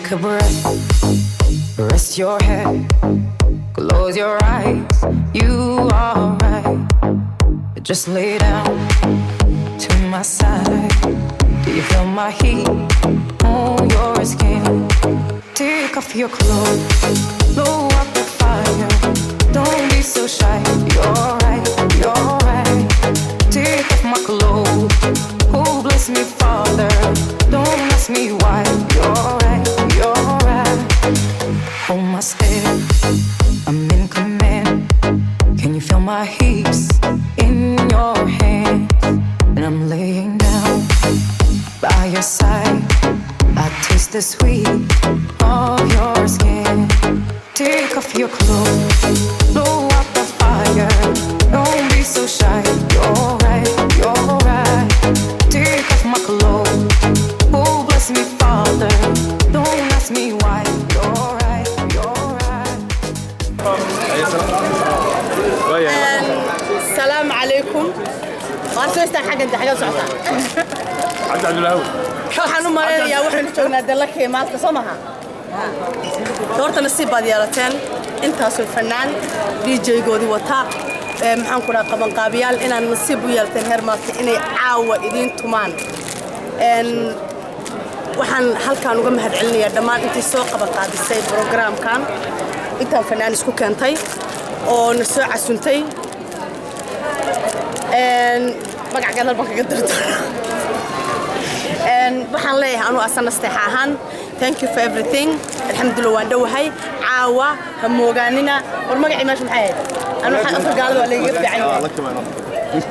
Take a breath, rest your head, close your eyes. You are right. Just lay down to my side. Do you feel my heat on your skin? Take off your clothes, blow up the fire. Don't be so shy. You're right, you're right. Take off my clothes. Oh, bless me, Father. Don't ask me why. You're right, you're right. Hold my step. I'm in command. Can you feel my hips in your hands? And I'm laying down by your side. I taste the sweet of your skin. Take off your clothes, blow up the fire. Don't be so shy. You're right, you're right. Take off my clothes. Oh, bless me, Father. Don't ask me why. You're right, you're right. Asalaamu calaykum. Waan soo istaan xaggan de, xaggan socotaa. Cabdi Cabdilaahu. Waxaan u malaynayaa waxaynu joognaa dalakii Maalta, soo maha? Doorta nasiib baad yeelateen, intaasoo fanaan DJ-goodii wataa, maxaan ku dhaha, qabanqaabiyaal, inaan nasiib u yeelateen heer Maalta inay caawa idiin tumaan. Waxaan halkaan uga mahadcelinayaa dhammaan intii soo qabanqaabisay programkan, intaan fanaan isku keentay oo na soo casuntay. Magac gadal baan kaga dari doonaa. Waxaan leeyahay anuu asa nasteexa ahaan, thank you for everything. Alxamdulillah, waan dhowahay. Caawa ha moogaanina. War magacii meesha maxay ahayd? Anu waxaan afar gaalada waa laygaga fiican yahay.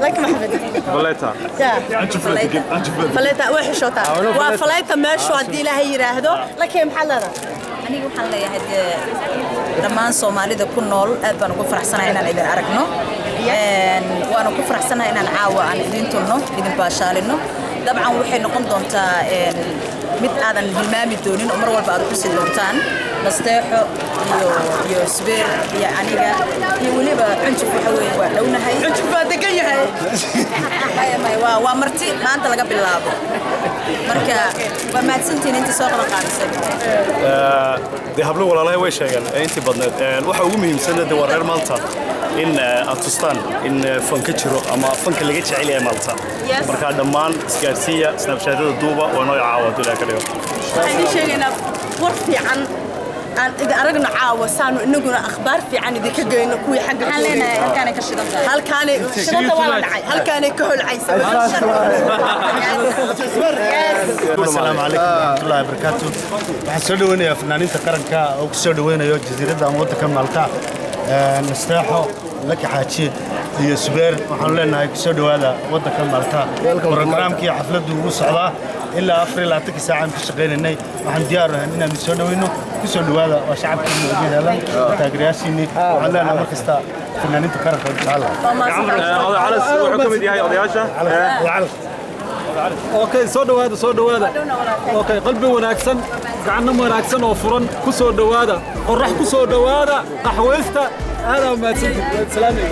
Laki Maxamed. Valetta. Faleeta way xishootaa. Waa Faleeta meeshu haddii Ilaahay yidhaahdo. Laki, maxaad leedahay? Aniga waxaan leeyahay dee dhammaan Soomaalida ku nool aad baan ugu faraxsanahay inaan idin aragno. Waana ku faraxsanahay inaan caawa aan idin tulno, idin baashaalino. Dabcan waxay noqon doontaa mid aadan hilmaami doonin oo mar walba aad xusi doontaan Nasteexo iyo Subeer iyo aniga iyo weliba Cunjuf. Waxa weeye waa dhownahay. Cunjuf baa degan yahay. Maya, maya, waa marti maanta laga bilaabo. Marka waa mahadsantihiin inta soo qaban qaadisay. Dee hablo walaalahay way sheegeen intii badneed. Waxa ugu muhiimsan de waa reer Malta in aad tustaan in fan ka jiro ama fanka laga jecel yahay Malta. Marka dhammaan isgaarsiiya, Snapchatada duuba, waa noo caawa hadduu Ilaah ka dhigo. Waxaan idiin sheegaynaa war fiican aan idin aragno caawa, saanu inaguna akhbaar fiican idinka geyno kuwii xagga Waxaan joogay. leenahay halkaanay ka shidan tahay. Halkaanay shidanta, waa la dhacay, halkaanay ka holcaysa. Asalaamu calaykum waraxmatullaahi wabarakaatu. Waxaan soo dhaweynayaa fanaaniinta qaranka oo ku soo dhaweynayo jasiiradda ama waddanka Malta, Nasteexo, Laki Xaaji iyo Subeer. Waxaanu leenahay ku soo dhowaada waddanka Malta. Programkii xafladdu ugu socdaa ilaa 24-kii saacaan ku shaqaynaynay. Waxaan diyaar u ahay inaanu soo dhaweyno. Ku soo dhowaada, waa shacabkiina ugu heelan, taageerayaashiinni. Waxaan leenahay mar kasta fanaaniinta qaranka oo jecel. Oday Calas wuxuu ka mid yahay odayaasha. Okay, soo dhawaada, soo dhawaada. Okay, qalbi wanaagsan, gacanno wanaagsan oo furan ku soo dhawaada, qorrax ku soo dhawaada, qaxwaysta. Aadaa mahadsantiid, waad salaamaya.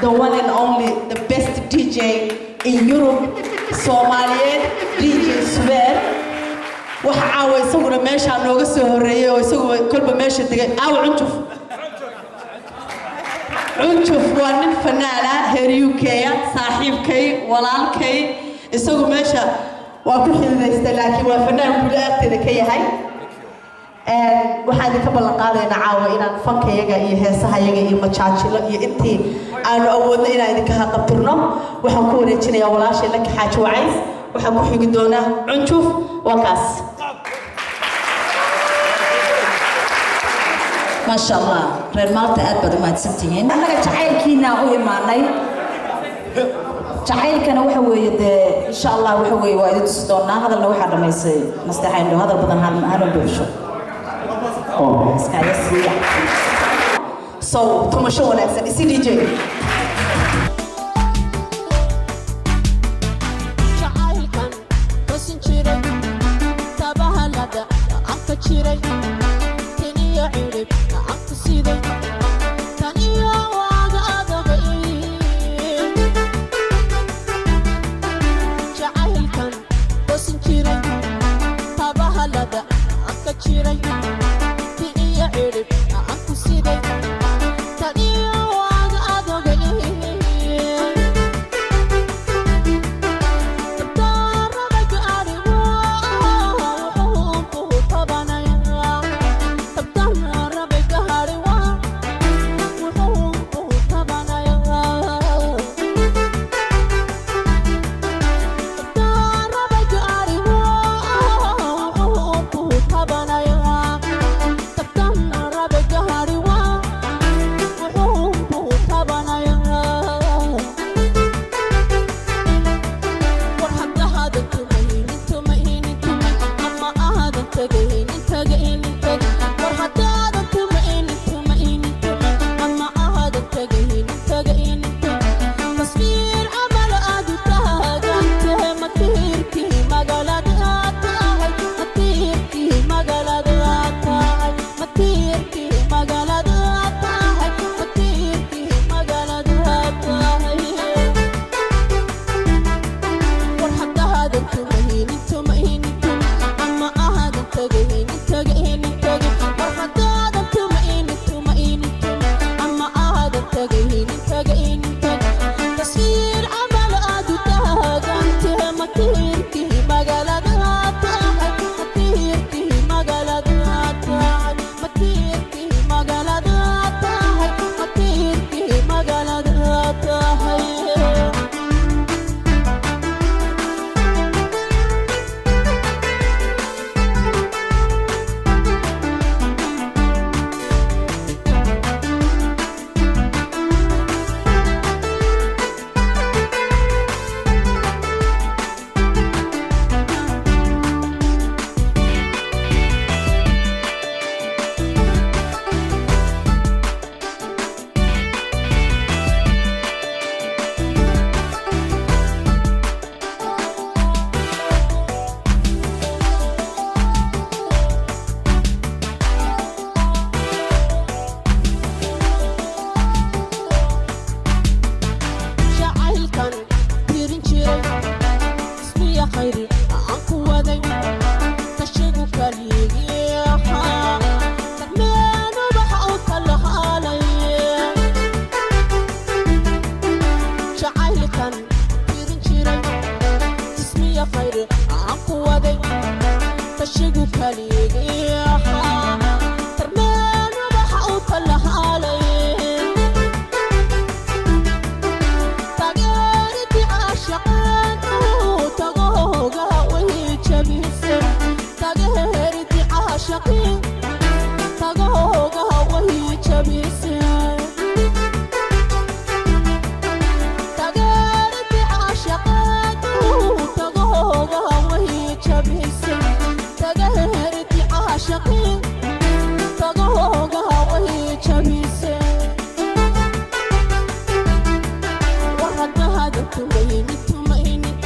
The one and only, the best DJ in Europe, Soomaaliyeed, DJ Subeer. Waxa caawa isaguna meeshaa nooga soo horreeyey oo isagu kolba meesha degay caawa Cunjuf. Cunjuf waa nin fanaana reer UK ah, saaxiibkay, walaalkay. Isagu meesha waa ku xididaystay, laakiin waa fanaan guud agteeda ka yahay. Waxaan idinka ballan qaadaynaa caawa inaan fankayaga iyo heesahayaga iyo majaajilo iyo intii aanu awoodno inaan idinka haqabtirno. Waxaan ku wareejinayaa walaashay Laka Xaaji Wacays. Waxaan ku xigi doonaa Cunjuf. Waa kaas. Maasha Allah, reer Maalta, aad baad u mahadsantihiin. Annaga jacaylkiinaa u imaanay. Jacaylkana waxa weeye dee, insha Allah, waxa weeye waa idin tusi doonaa. Hadalna waxaa dhammaysay Nasteexayndho. Hadal badan halun buuxsho iskaaga siiya. So tumasho wanaagsan isi DJ. Jacaylkan tosin jiray, tabahalada aan ka jiray, tiniyo cirib aan ku siday, taniyo waaga adagay. Jacaylkan tosin jiray, tabahalada aan ka jiray, tiniyo cirib aan ku siday, taniyo waaga adagay. Jacaylkan tirin jiray, ismiya khayr aan ku waday, tashigu kaligii ahaa, tagmeen ubax u kala haalay. Jacaylkan tirin jiray, ismiya khayr aan ku waday, tashigu kaligii ahaa, tarmeen ubax u kala haalay. Taageeridii caashaqeen uu tagooga way jabisay. Taageeridii caashaqeen tagooga way jabisay. Taageeridii caashaqeen uu tagooga way jabisay. Taageeridii caashaqeen tagooga way jabisay. War hadda aadan tumaynin tumaynin.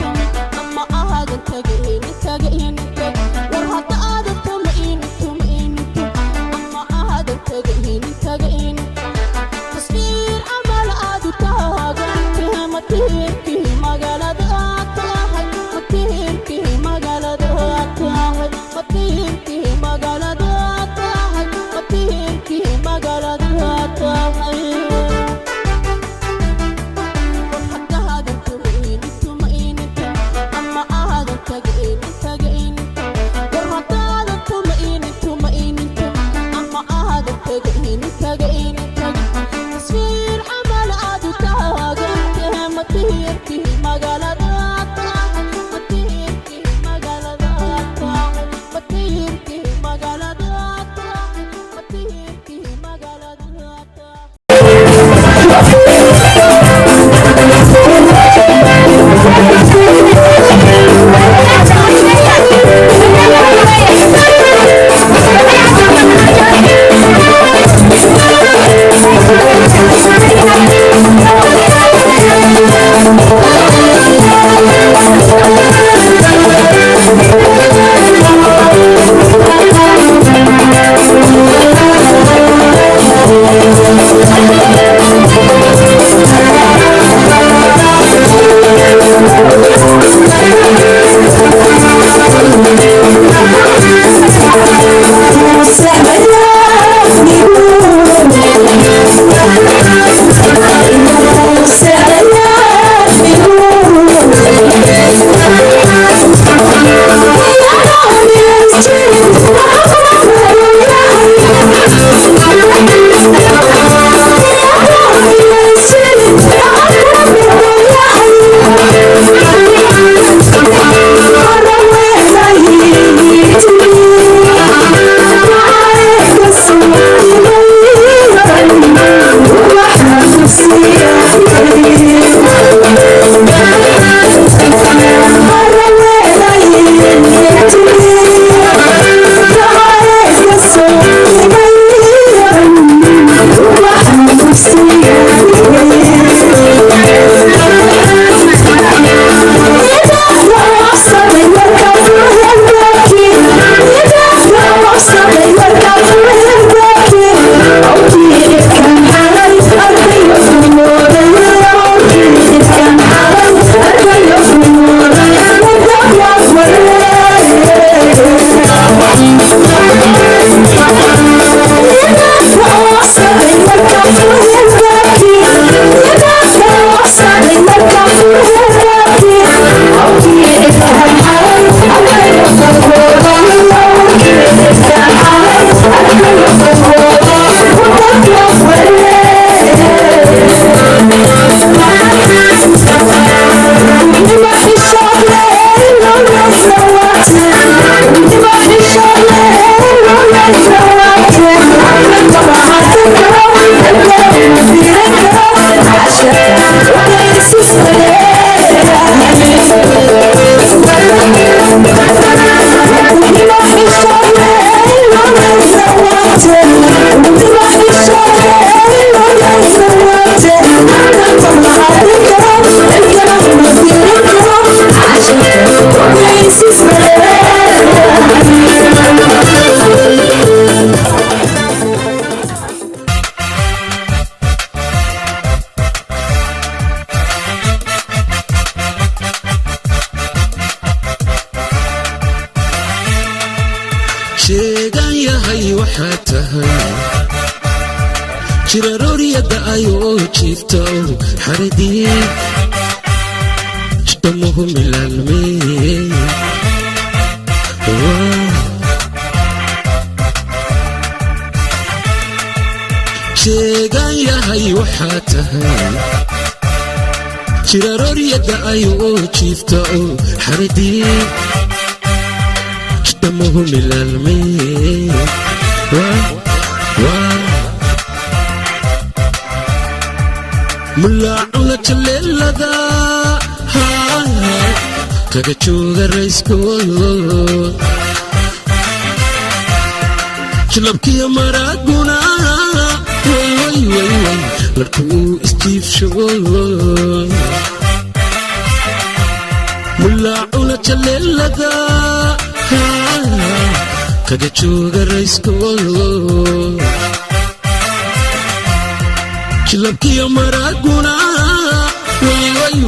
Sheegan yahay waxaad tahay jirarooriyada ayoo jiifto xaridii jitamuhu milaalme. Sheegan yahay waxaad tahay jirarooriyada ayoo jiifto xaridii jitamuhu milaalme. Mulaacuna jaleelada kaga jooga raysko jalabkiyo maraaguna wayway larku uu isjiifsho. Mulaacuna jaleelada kaga jooga raysko jilabkiyo maraaguna wayway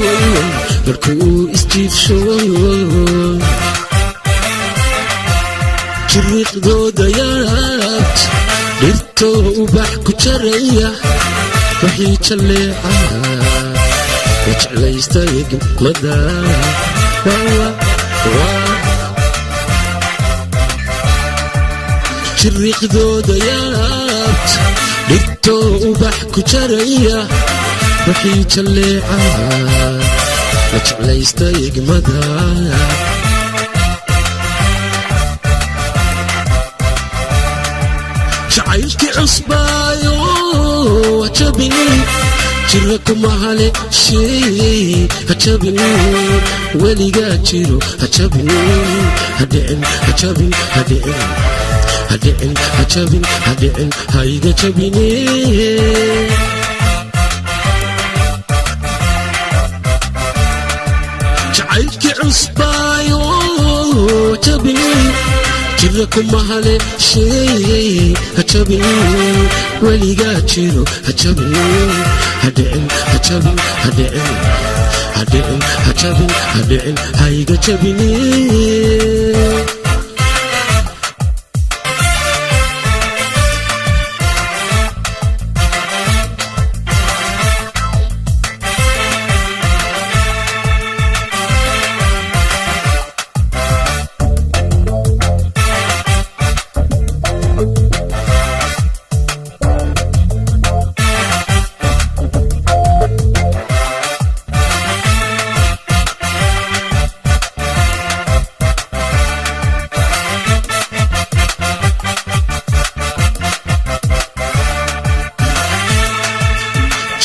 larku uu isjiifsho. Jiriiqdooda yaabт dhirtoo ubax ku jaraya wixii jalleeca la jeclaysta egmada. Jiriiqdooda yaabt dhirtoo ubax ku jaraya wixii jalleeca la jeclaysta egmada. Jacaylkii cusbaayo hajabin jira kuma hale shay hajabin weligaa jiro hajabin hadhicin hajabin hadhicin hadhicin hajabin hadhicin hayga jabine. Jacaylkii cusbaayo jabin jira kuma hale shay hajabin weligaa jiro hajabin hadhicin hajabin hadhicin hadhicin hajabin hadhicin hayga jabine.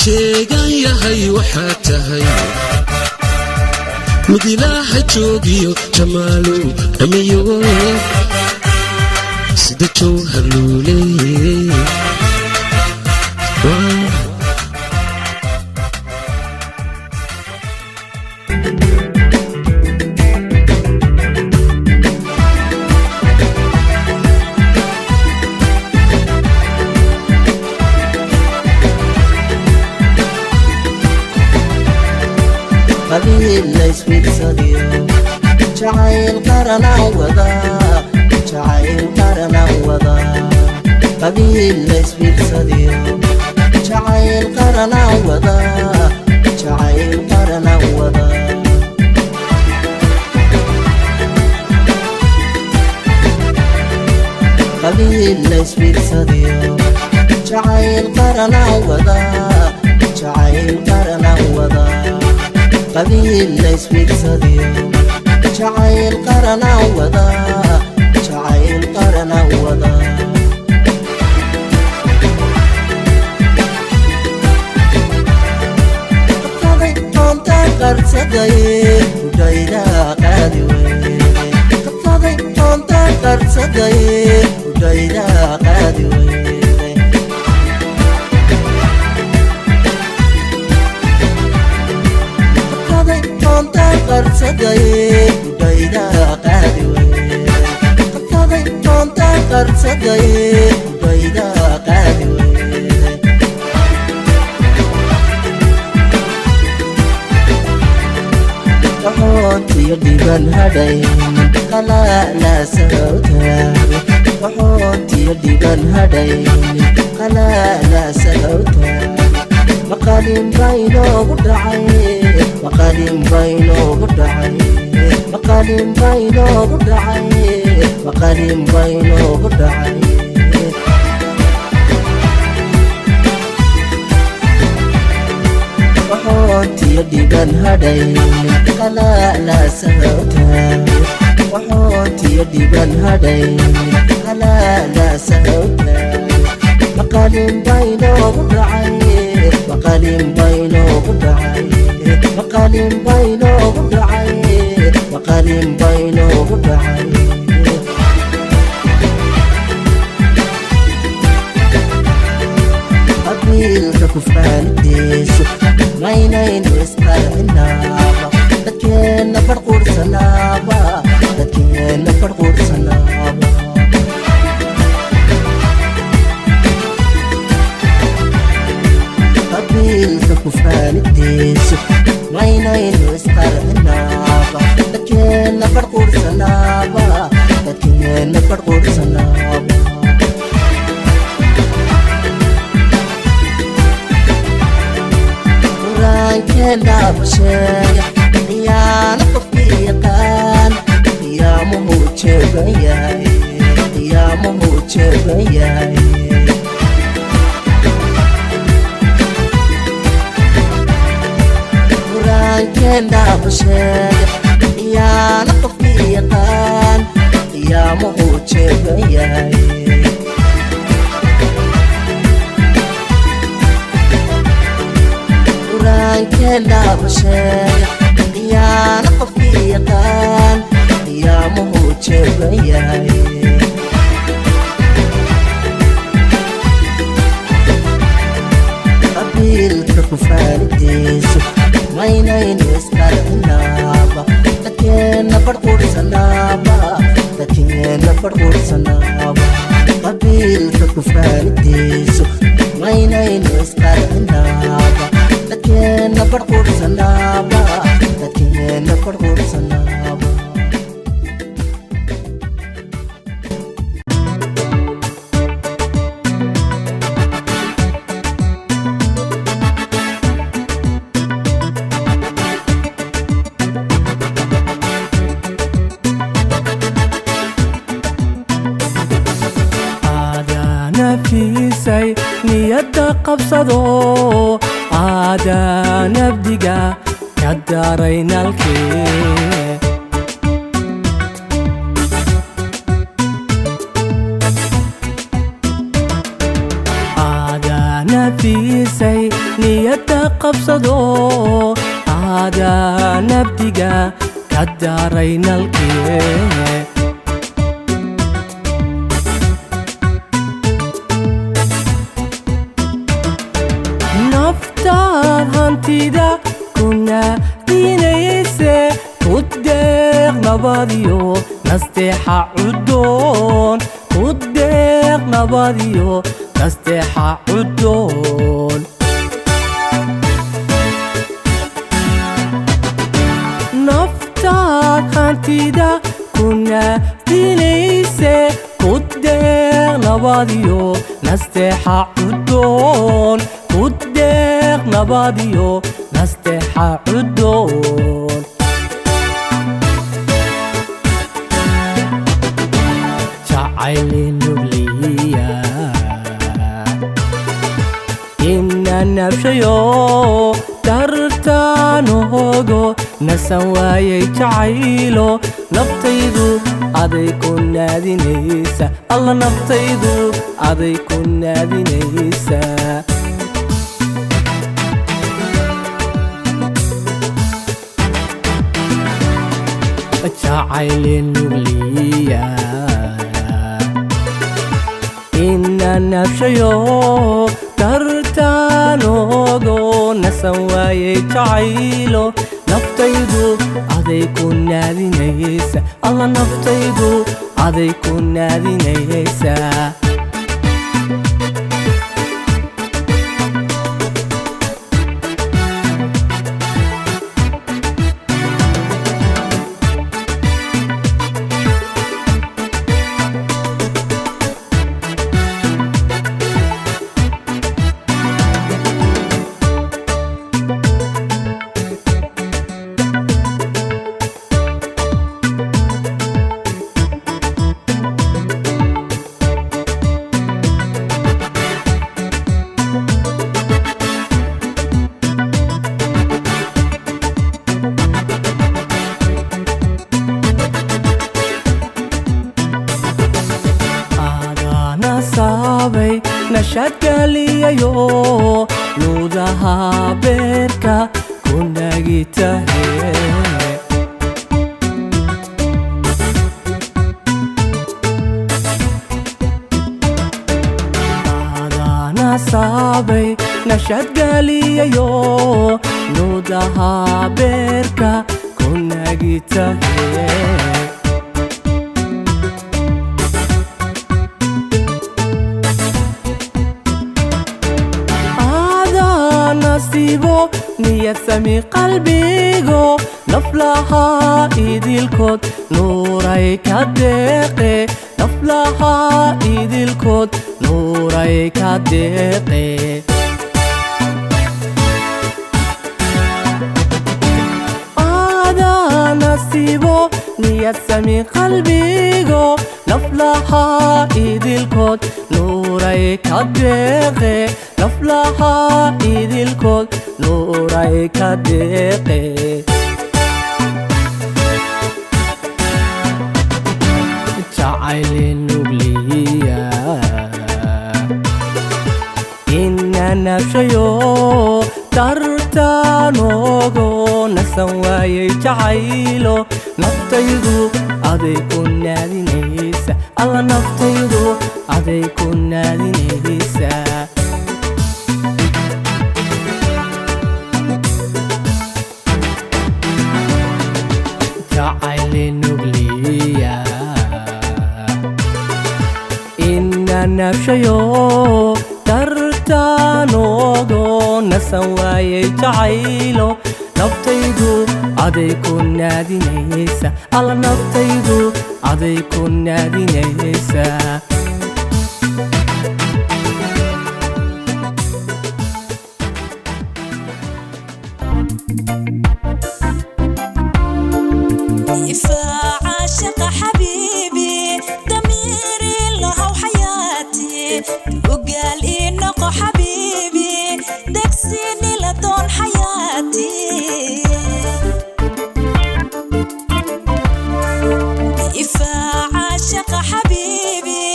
Sheegan yahay waxaad tahay mid ilaaha joogiyo jamaalow dhamiyo sida jowhar luule. Qabiil laysfiirsadiyo jacayl qaranaan wadaa, jacayl qaranaan wadaa. Qabiil laysfiirsadiyo jacayl qaranaan wadaa, jacayl qaranaan wadaa. Qabiil laysfiirsadiyo jacayl qaranaan wadaa, jacayl qaranaan wadaa. Qabiil laysfiirsadiyo jacayl qaranaan wadaa, jacayl qaranaan wadaa. Qabsaday qoontaan qarsaday udhayda qaadi weyday. Qabsaday qoontaan qarsaday udhayda qaadi weyday. Qabsaday qoontaan qarsaday udhayda Qarsaday kudhayda qaadi weyde. Qaxoontiyo dhiban hadhay qalaalaasadowtaag, qaxoontiyo dhiban hadhay qalaalaasadowtaag. Maqalin baynoogu dhacay, maqalin baynoogu dhacay, maqalin baynoogu dhacay, maqalin baynoogu dhacay. Qaxoontiyo dhiban hadhay qalaalaasadowtaag, qaxoontiyo dhiban hadhay qalaalaasadowtaag. Maqalin baynoogu dhacay, maqalin baynoogu dhacay, maqalin baynoogu dhacay, maqalin baynoogu dhacay. Qabiilka kufaanidiisu maynaynu isqarcinaaba, dadkeenna barquursanaaba, dadkeenna barquursanaaba. Qabiilka kufaanidiisu maynaynu isqarcinaaba, dadkeenna barquursanaaba, dadkeenna barquursanaaba. Qur-aankeennaaba sheega qiyaano qofkii yaqaan qiyaamuhu jeegan yahay, qiyaamuhu jeegan yahay. Qur-aankeennaaba sheega qiyaano qofkii yaqaan qiyaamuhu jeegan yahay. Qur-aankeennaaba sheega qiyaano qofkii yaqaan qiyaamuhu jeegan yahay. Qabiilka kufaanidiisu maynaynu isqarcinaaba, dadkeenna barquursanaaba, dadkeenna barquursanaaba. Qabiilka kufaanidiisu maynaynu isqarcinaaba, dadkeenna barquursanaaba, dadkeenna barquursanaaba. Nafiisay niyadda qabsado, aadaa nabdiga ka daray nalkee. Aadaa nafiisay niyadda qabsado, aadaa nabdiga ka daray nalkee. Naftaad hantida kuna diinayse, ku deeq nabadiyo nasteexa cudoon, ku deeq nabadiyo nasteexa cudoon. Naftaad hantida kuna diinayse, ku deeq nabadiyo nasteexa cudoon, ku deeq nabadiyo nasteexa cudoon. Jacayli nugliya ina nabshayo dartaanu hogo nasan waayay jacaylo, naftaydu aday ku naadinaysa, alla naftaydu aday ku naadinaysa. Jacayli nugliya ina nabshayo dartaanogo nasan waayay jacaylo, naftaydu aday ku naadinaysa, alla naftaydu Aday ku naadinaysaa. Aadaana saabay nashadgaliyayo luudaha beerka ku nagitahe. Aadaana saabay nashadgaliyayo luudaha beerka ku nagitahe. Adaa nasiibo niyad sami qalbigo naflaha idilkood nuuray ka deeqe, naflaha idilkood nuuray ka deeqe. Adaa nasiibo niyad sami qalbigo naflaha idilkood nuuray ka deeqe, naflaha idilkood nuuray ka deeqe. Jacayli nugliya ina nafshayo tartaanogo nasan waayay jacaylo naftaydu aday ku naadinaysa, alla naftaydu aday ku naadinaysa. Jacayli nugliya ina nafshayo tartaanogo nasan waayay jacaylo naftaydu aday ku naadinaysa, alla naftaydu aday ku naadinaysa. عاشق حبيبي ضميري له وحياتي وقال إنه حبيبي دكسيني لطول حياتي. عاشق حبيبي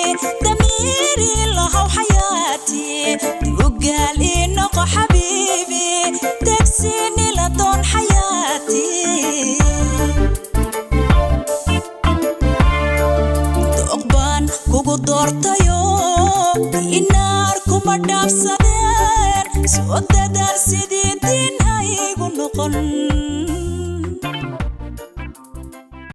ضميري له وحياتي وقال إنه حبيبي دكسيني لطول حياتي. Kugu doortayo inaar kuma dhaafsadeen soo dadaal sidii diin ha igu noqon.